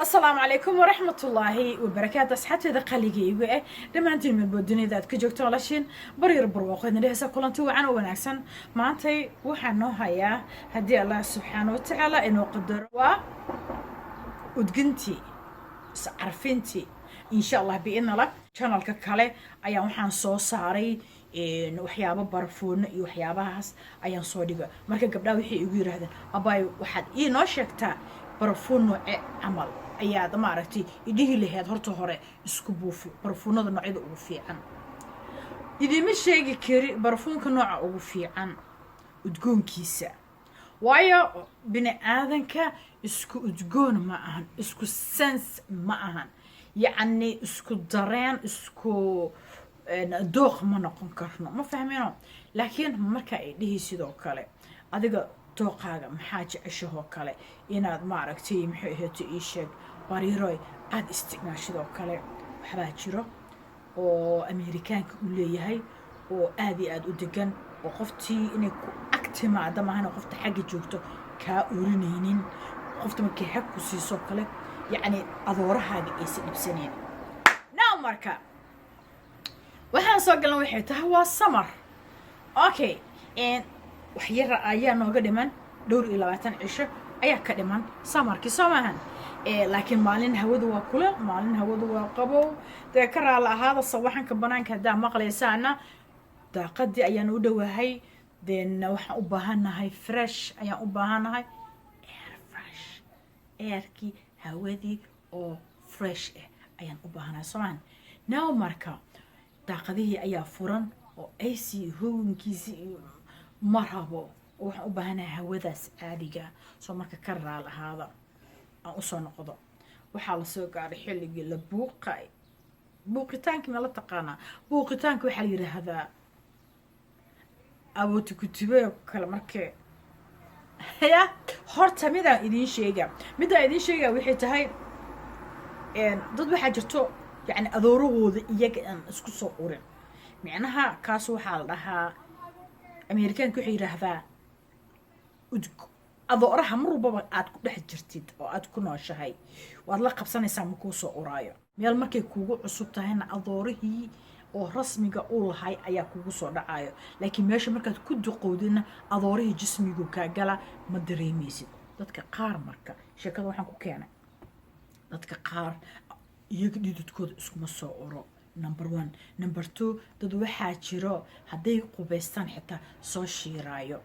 Asalaamu calaykum waraxmatullaahi wabarakaatu. Asxaabteeda qaliga igu ah dhammaantiin, midbood dunida aad ka joogto, lashiin baryar barwaaqo idin dhehaysa. Kulanti wacan oo wanaagsan. Maantay waxaan noo hayaa, haddii Allah subxaana watacaala inuu qadaro, waa udgintii, iscarfintii, insha Allah biidnala. Channelka kale ayaan waxaan soo saaray waxyaabo barafuuno iyo waxyaabahaas ayaan soo dhiga. Marka gabdhaha waxay igu yiraahdeen, "Abaay, waxaad ii noo sheegtaa barafuun nooce camal ayaad maaragtay idhihi laheyd horta hore isku buufi, barafuunada noocyada ugu fiican." Idiima sheegi kari barafuunka nooca ugu fiican udgoonkiisa, waayo bini aadanka isku udgoon ma ahan, isku sense ma ahan, yacni isku dareen, isku dooq ma noqon karno, ma fahmino. Laakiin marka ay dhihi sidoo kale, adiga dooqaaga maxaa jeceshahoo kale inaad maaragtay, maxay ahayto, ii sheeg bariiroy aada isticmaashidoo kale. Waxbaa jiro oo Ameerikaanka u leeyahay oo aada iyo aada u degan, oo qoftii inay ku ag timaada maahana qofta xagga joogto kaa urinaynin, qofta markay hag ku siisoo kale, yacni adoorahaaga aysa dhibsanayn. Now marka waxaan soo galna waxay tahay waa summer. Okay, wax yara ayaa nooga dhiman, dhowr iyo labaatan cisho ayaa ka dhiman summerkii, soo maahan? Laakiin maalin hawadu waa kuleel, maalin hawadu waa qabow. Dee ka raala ahaada sawaxanka banaanka haddaa maqlaysaana, daaqadii ayaan u dhowahay. Then waxaan u baahannahay fresh ayaan u baahannahay, air fresh, airkii, hawadii oo fresh ah ayaan u baahanahay, soo maahan? Now marka daaqadihii ayaa furan oo AC hogankiisii ma rabo, oo waxaan u baahanahay hawadaas caadiga. Soo marka ka raal ahaada. Aan usoo noqdo, waxaa lasoo gaaray xilligii la buuqay. Buuqitaanka ma la taqaanaa? Buuqitaanka waxaa la yidhaahdaa awooti kutube kale. Markee ya horta midaan idiin sheega, midaan idiin sheega waxay tahay, dad waxaa jirto yacni adoorahooda iyaga aan isku soo urin. Micnaha kaas waxaa la dhahaa, Ameerikaanka waxay yidhaahdaa udg. Adooraha mar walbaba aad ku dhex jirtid oo aad ku nooshahay, waad la qabsanaysaa, ma kuu soo uraayo. Meel markay kugu cusub tahayna, adoorihii oo rasmiga u lahay ayaa kugu soo dhacayo. Laakiin meesha markaad ku duqowdidna, adoorihii jismigu kaa gala, ma dareemaysid. Dadka qaar marka sheekada waxaan ku keenay, dadka qaar iyaga dhididkooda iskuma soo uro, number one. Number two, dad waxaa jiro hadday qubaystaan xitaa soo shiiraayo.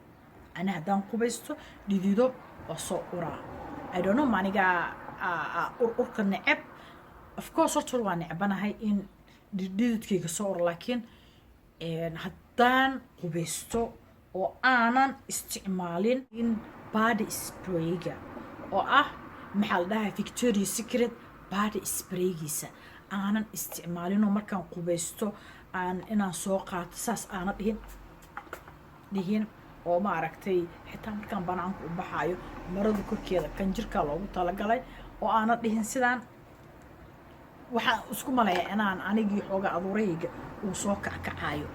Ani haddaan qubaysto, dhidido, waa soo uraa. I don't know, maniga ur urka neceb. Of course, horta waa necbanahay in dhididkayga soo uro, laakiin haddaan qubaysto oo aanan isticmaalin in body sprayga oo ah, maxaa la dhahaa, Victoria Secret body spraygiisa aanan isticmaalinoo, markaan qubaysto aan inaan soo qaato saas aana dhihin dhihin, oo maaragtay xitaa markaan banaanka u baxaayo, marada korkeeda kan jirkaa loogu talagalay oo aana dhihin sidaan, waxaan isku maleeyaa inaan anigii xooga aduurahayga uu soo kackacayo.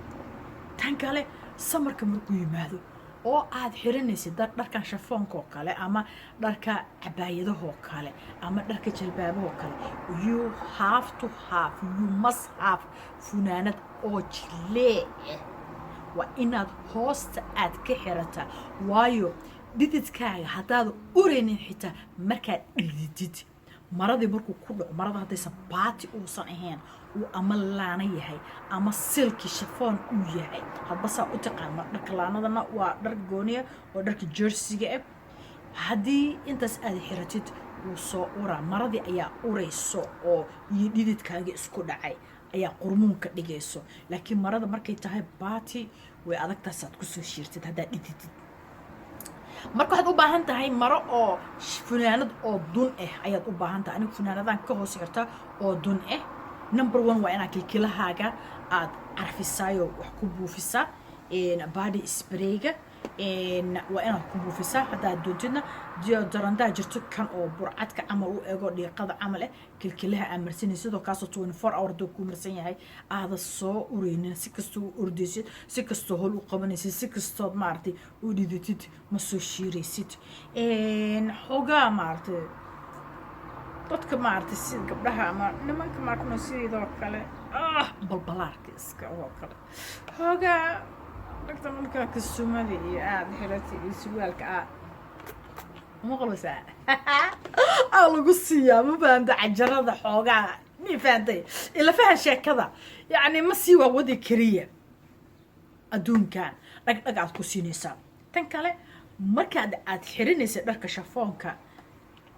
Tan kale, summerka markuu yimaado oo aad xiranaysid dharkan shafoonkoo kale ama dharka cabaayadahoo kale ama dharka jalbaabahoo kale, you have to have, you must have funaanad oo jileec ah. Waa inaad hoosta aad ka xirataa, waayo dhididkaaga haddaad uraynin xitaa, markaad dhididid maradii markuu ku dhaco marada, haddaysan baati uusan ahayn, uu ama laana yahay ama silki shafoon uu yahay, hadba saa u taqaan. Dharka laanadana waa dhar gooniya oo dharka jerseyga ah. Haddii intaas aad xiratid, wuu soo uraa. Maradii ayaa urayso oo iyo dhididkaaga isku dhacay ayaa qurmuunka dhigayso. Laakiin marada markay tahay baati, way adagtaasaad kusoo shiirtid haddaad dhididid. Marka waxaad u baahan tahay maro oo funaanad oo dun ah ayaad u baahan tahay. Anigu funaanadan ka hoos xirta oo dun ah. Number one, waa inaad kilkilahaaga aad carfisaayo, wax ku buufisaa, body sprayga waa inaad ku buufisaa. Haddaad doontidna, deodorantaa jirto, kan oo burcadka camal u ego, dhiiqada camal eh, kilkilaha aad marsanaysid, sidoo kaasoo 24 hour hadduu kuu marsan yahay aada soo ureynin. Si kastoo u ordaysid, si kastoo hol u qabanaysid, si kastood maaragtay u dhidatid, ma soo shiiraysid. Xoogaa maaragtay Dadka maaragtay, sida gabdhaha ama nimanka maarkano, sideedoo kale balbalaarka iska oo kale xoogaa dhagta markaa kasumada iyo aada xirata iyo surwaalka maqlaysaa aa lagu siiyaa. Ma fahamta? Cajarada xoogaa mi fahantay? Ila fahan sheekada. Yacni ma sii waa wadi kariya adduunkan dhag dhag aad ku siinaysaa. Tan kale, markaad aad xirinaysa dharka shafoonka,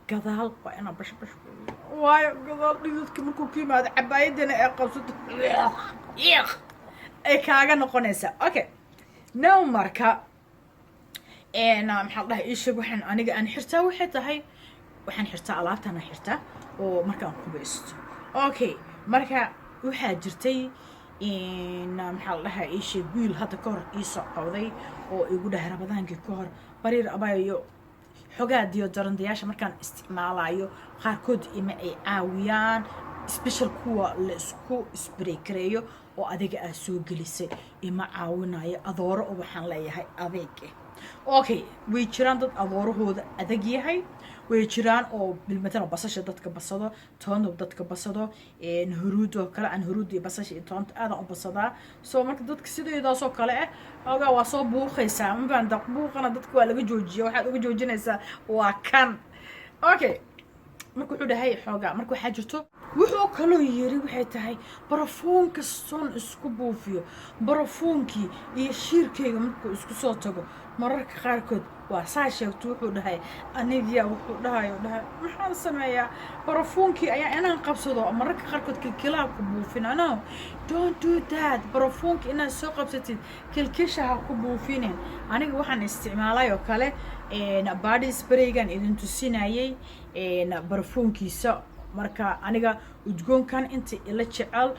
gadaal waa inaa bash bash, waayo gadaal dhididka markuu ku yimaado, cabaayadana ay qabsato, ay kaaga noqonaysaa. Okay, now marka maxaa la dhahay, ii sheeg. Waxaan aniga aan xirtaa waxay tahay, waxaan xirtaa alaabtana xirtaa oo markaan qubaysto. Okay, marka waxaa jirtay, maxaa la dhahaa, ii sheeg, wiil hadda ka hor iisoo cawday oo igu dhahay Ramadaankii ka hor, "Bariir abayo, xogaa deodorantayaasha markaan isticmaalayo qaarkood ima ay caawiyaan, special kuwa la isku spray kareeyo oo adiga aad soo gelisay ima caawinayo, adooro oo waxaan leeyahay adeeg ah." Okay, way jiraan dad adoorahooda adag yahay, way jiraan oo bilmatala basasha dadka basado, toonta dadka basado, huruud oo kale. Aan huruud iyo basasha iyo toonta aadaan u basadaa. So marka dadka sideedaasoo kale ah xoogaa waa soo buuqaysaa, ma fahamta? Buuqana dadka waa laga joojiya. Waxaad uga joojinaysaa waa kan. Okay, marka wuxuu dhahay xoogaa marka waxaa jirto, wuxuu kaloo yiri waxay tahay, barafuun kastoon isku buufiyo, barafuunkii iyo shiirkayga markuu isku soo tago, mararka qaarkood waa saa sheegto. Wuxuu dhahay anigiya, wuxuu dhahay, "Maxaan sameeyaa? Barafuunkii ayaa inaan qabsado mararka qaarkood kilkilaha ku buufina." No, don't do that. Barafuunka inaad soo qabsatid kilkisha ha ku buufinin. Aniga waxaan isticmaalay oo kale body spraygan idin tusinayay barafuunkiisa. Marka aniga udgoonkan inta ila jecel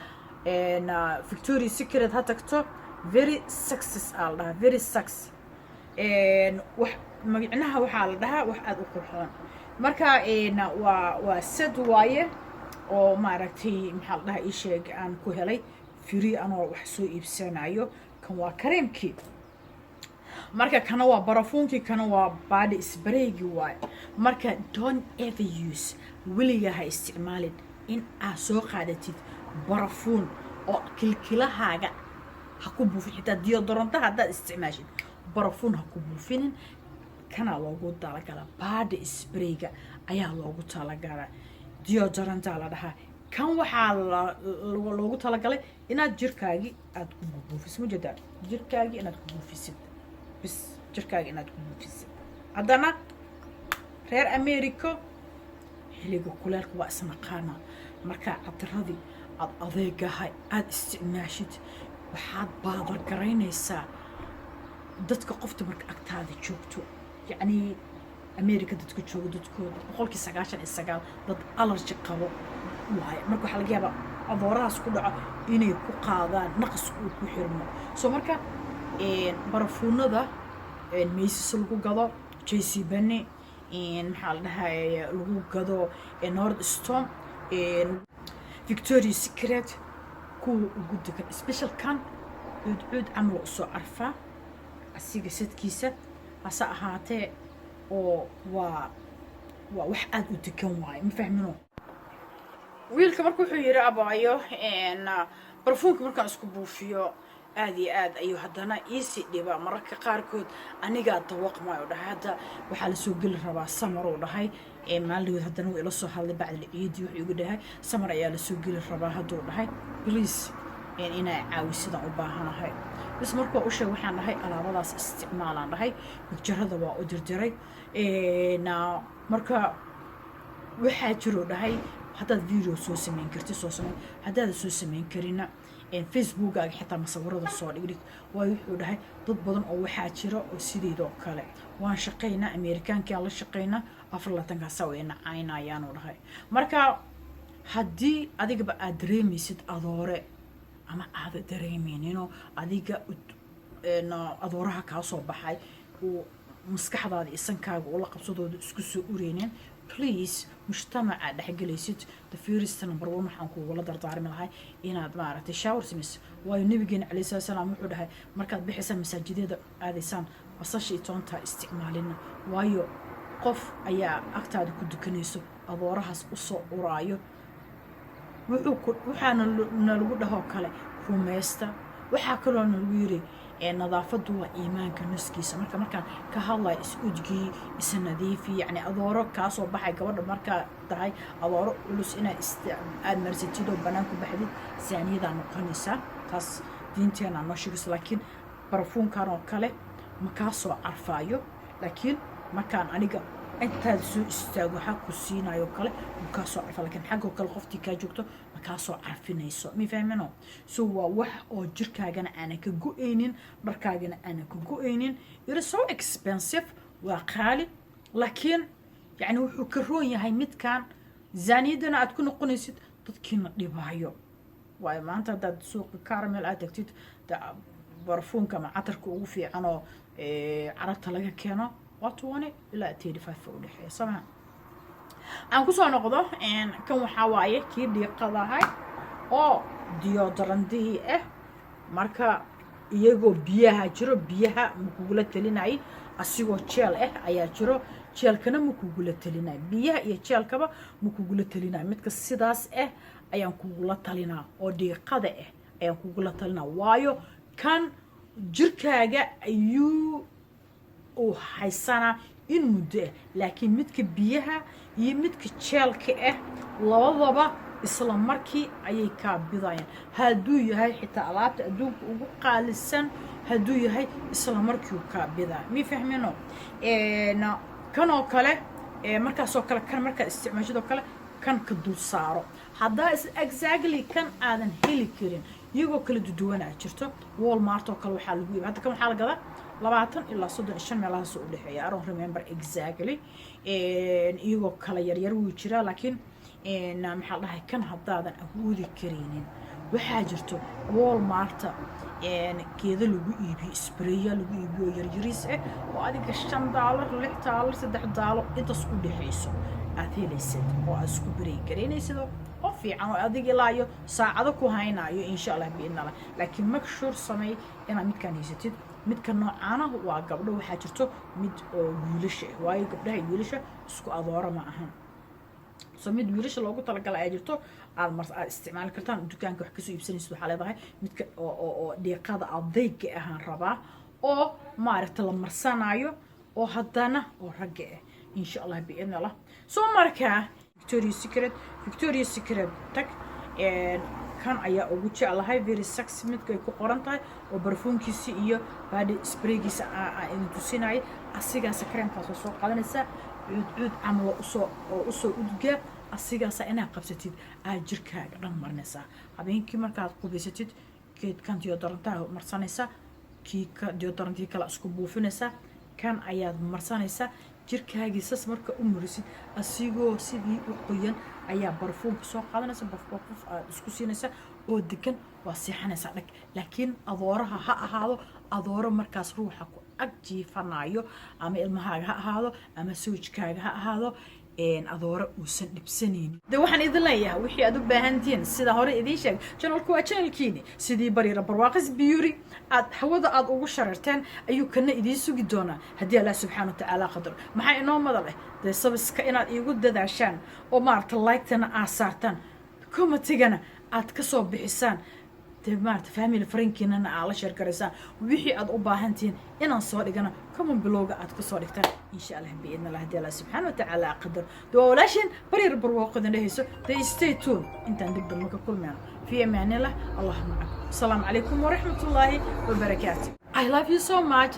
Victoria Secret ha tagto. Very Sexy aa la dhahaa, Very Sexy. Wax magicnaha waxaa la dhahaa wax aada u qurxoon. Marka waa sad waaye oo maaragtay, maxaa la dhahaa, ii sheeg, aan ku helay free anoo wax soo iibsanayo. Kan waa kareemkii, marka kana waa barafuunkii, kana waa body spraygii waaye. Marka don't ever use, weligaa ha isticmaalin in aad soo qaadatid barafuun oo kilkilahaaga ha ku buufin. Xitaa deodorantaha haddaad isticmaashid, barafuun ha ku buufinin. Kana loogu talagalaa body sprayga ayaa loogu talagalaa, deodorantaa la dhahaa. Kan waxaa loogu talagalay inaad jirkaagii aada ku buufisid. Ma jeedaa? Jirkaagii inaad ku buufisid bis, jirkaaga inaad ku buufisid. Haddana reer America xilliga kuleelka waa isnaqaana. Markaa cadiradii aada adeegahay aada isticmaashid, waxaad baadar garaynaysaa dadka qofta marka agtaada joogto. Yacnii America dadka jooga, dadkooda 99% dad allergy qabo waaye. Marka waxaa laga yaabaa adoorahaas ku dhaco inay ku qaadaan, naqas uu ku xirmo. So marka barafuunada Macy's lagu gado, JCPenney, maxaa la dhahay, lagu gado Nordstrom, Victoria Secret, kuwa ugu degan, special kan cuud cuud camal usoo carfaa asiga sadkiisa. Hase ahaatee oo waa wax aada u degan waayo. Ma fahmino? Wiilka marka wuxuu yidhi, "Abaayo, barfuunka markaan isku buufiyo aada iyo aad ayuu haddana iisii dhibaa mararka qaarkood, anigaa dawaqmayo," dhahay. "Hadda waxaa lasoo geli rabaa summer," uu dhahay. Maalin haddana wuu ila soo hadlay bacdal ciidi, wuxuu igu dhahay, "Summer ayaa lasoo geli rabaa," hadduu dhahay, "please inaa caawisidaan u baahanahay." Bas marka waa u sheeg, waxaan dhahay alaabadaas isticmaalaan dhahay, picturada waa u dirdiray. Marka waxaa jiroo dhahay, haddaad video soo sameyn kartid, soo sameyn. Haddaada soo sameyn karina, Facebookaaga xitaa masawirada soo dhigdhig. Waayo wuxuu dhahay, dad badan oo waxaa jira oo sideedoo kale waan shaqaynaa, Amerikaankaan la shaqaynaa, 24kaasa way nacaynayaanuu dhahay. Marka haddii adigaba aad dareemaysid adoore ama aada dareemeyninoo adiga adooraha kaa soo baxay uu maskaxdaada iyo sankaaga ula qabsadooda isku soo ureynin, please, mujtamaca dhexgelaysid, the first number one waxaan kugula dardaarmi lahay inaad maaragtay shower samayso. Waayo nabigeena calayhi salatu salaam wuxuu dhahay, markaad bixisaan, masaajidyada aadaysaan, basasha iyo toonta isticmaalina, waayo qof ayaa agtaada ku dukanayso. Adoorahaas usoo uraayo wuxuu ku waxaana nalagu dhahoo kale rumaysta. Waxaa kaloo nalagu yiri, nadaafaddu waa iimaanka nuskiisa. Marka markaan ka hadlayo is-udgii, is-nadiifi, yacni adooro kaasoo baxay, gabadha markaa tahay adooro culus inaad aada marsatid oo bannaan ku baxdid, saaniyadaa noqonaysaa. Taas diinteenaa noo sheegayso. Laakiin barafuunkan oo kale ma kaa soo carfaayo, laakiin markaan aniga intaad soo istaago xag ku siinayo kale wuu kaa soo carfa, laakiin xaggoo kale qoftii kaa joogto ma kaa soo carfinayso. Mi fahmino? So waa wax oo jirkaagana aanan ka go-aynin, dharkaagana aanan ka go-aynin. It is so expensive, waa qaali, laakiin yacni wuxuu ka roon yahay midkan zaaniyadana aad ku noqonaysid, dadkiina dhibaayo. Waayo, maanta haddaad suuqa Karmel aad tagtid, barafuunka ama catarka ugu fiican oo Carabta laga keeno waa 20 ilaa 35 u dhexeeya. Samaha aan kusoo noqdo, kan waxaa waaye kii dhiiqadahay oo deodorantihii ah. Marka iyagoo biyaha jiro, biyaha ma kugula telinayay. Asigoo gel ah ayaa jiro, gelkana ma kugula telinayo. Biyaha iyo gelkaba ma kugula telinayo. Midka sidaas ah ayaan kugula talinaa, oo dhiiqada ah ayaan kugula talinaa, waayo kan jirkaaga ayuu uu haysanaa in muddo ah, laakiin midka biyaha iyo midka gelka ah labadaba isla markii ayay kaa bidayaan. Hadduu yahay xitaa alaabta adduunka ugu qaalisan hadduu yahay, isla markiiu kaa bidaa. Mi fahmino? Kan oo kale markaasoo kale, kan markaad isticmaashidoo kale, kan ka dul saaro. Haddaa exactly kan aadan heli karin, iyagoo kala duduwanaa jirto. Walmart oo kale waxaa lagu iiba hadda. Kan waxaa la gadaa 20 ilaa 35 meelahaas u dhexeeya. I don't remember exactly. Iyagoo kala yaryar wuu jiraa, laakiin maxaa la dhahay, kan haddaadan awoodi karaynin, waxaa jirto Walmarta geedo lagu iibiyo, spraya lagu iibiyo oo yaryariis ah, oo adiga $5, $6, $3 intaas u dhexayso aad helaysid, oo aad isku spray garaynaysid oo fiican, oo adiga ilaa iyo saacado ku haynayo, insha Allah, biidn Allah. Laakiin make sure samey inaad midkaan haysatid. Midka noocaana waa gabdho. Waxaa jirto mid oo wiilasha ah, waayo gabdhaha iyo wiilasha isku adoora ma ahan. So mid wiilasha loogu talagalay ayaa jirto, aad mar aad isticmaali kartaan. Dukaanka wax kasoo iibsanaysid, waxaa leedahay midka oo dhiiqada adayga ahaan rabaa, oo maaragta la marsanaayo, oo haddana oo ragga ah, insha Allah, biidn Allah. So markaa Victoria Secret, Victoria Secret tag. Kan ayaa ugu jeclahay, very sexy midka ay ku qoran tahay, oo barfuunkiisi iyo body spraygiisa aan idin tusinayay. Asigaasa kareemkaasoo soo qaadanaysaa, cuud cuud camal usoo oo usoo udgaa. Asigaasa inaad qabsatid, aad jirkaaga dhan marinaysaa. Habeenkii markaad qubaysatid, geedkan deodorantaha marsanaysaa, kii ka deodorantii kale isku buufinaysaa, kan ayaad marsanaysaa jirkaagii. Sas marka u marisid, asigoo sidii u qoyan ayaa barfuunka soo qaadanaysa, baf baf baf aad isku siinaysa oo degan, waa seexanaysaa dhag. Laakiin adooraha ha ahaado adooro markaas ruuxa ku ag jiifanayo, ama ilmahaaga ha ahaado ama sawjkaaga ha ahaado, adooro uusan dhibsanaynin. De waxaan idin leeyahay, wixii aad u baahan tihiin, sida hore idiin sheegay, channelku waa channelkiini. Sidii Bariira Barwaaqis Beauty aad hawada aad ugu shareerteen ayuu kana idiin sugi doonaa, haddii Allah subxaana wa tacaala qadaro. Maxaa inoo madal eh? Dee subscribe-ka inaad iigu dadaashaan, oo maaragta like-tana aad saartaan, commentigana aad kasoo bixisaan, dee maarata family friendkiinana aad la share garaysaan. Wixii aad u baahan tihiin inaan soo dhigana, comment belowga aad kusoo dhigtaan, insha Allah, biidn Allah, haddii Allah subxaana wa tacaala qadar. De waa walaashin Baryar Barwaaqodan dhehayso. Dee stay tune intaan dib dambe ka kulmayno. Fi amaanillah, Allah macakum. Asalaamu calaykum waraxmat ullaahi wabarakaatu. I love you so much.